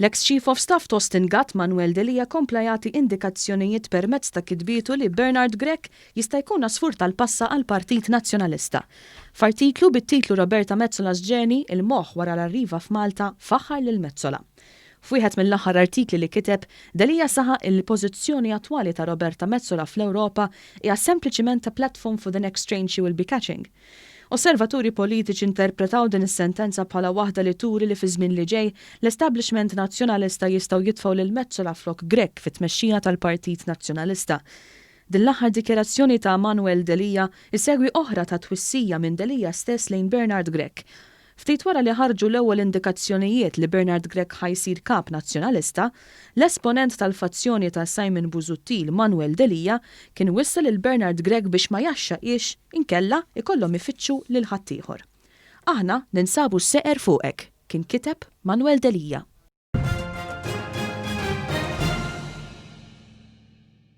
L-eks Chief of Staff t'Austin Gatt, Manuel Delia kompla jagħti indikazzjonijiet permezz ta' kitbietu li Bernard Grech jista' jkun għasfur tal-passa għall-Partit Nazzjonalista. F'artiklu bit-titlu Roberta Metsola's Journey, il-moħħ wara l-arriva f'Malta faħħar lil Metsola. F'wieħed mill-aħħar artikli li kiteb, Delia saħaq il-pożizzjoni attwali ta' Roberta Metsola fl-Ewropa hija sempliċiment a platform for the next train she will be catching. Osservaturi politiċi interpretaw din is-sentenza bħala waħda li turi li fi żmien li ġej l-establishment Nazzjonalista jistgħu jitfgħu lil Metsola flok Grech fit-tmexxija tal-Partit Nazzjonalista. Din l-aħħar dikjarazzjoni ta' Manuel Delia isegwi oħra ta' twissija minn Delia stess lejn Bernard Grech. Ftit wara li ħarġu l-ewwel indikazzjonijiet li Bernard Grech ħa jsir kap Nazzjonalista, l-esponent tal-fazzjoni ta' Simon Busuttil Manuel Delia kien wissa lil Bernard Grech biex ma jgħaxxaqix inkella ikollhom ifittxu lil ħaddieħor. Aħna ninsabu seqer fuqek, kien kiteb Manuel Delia.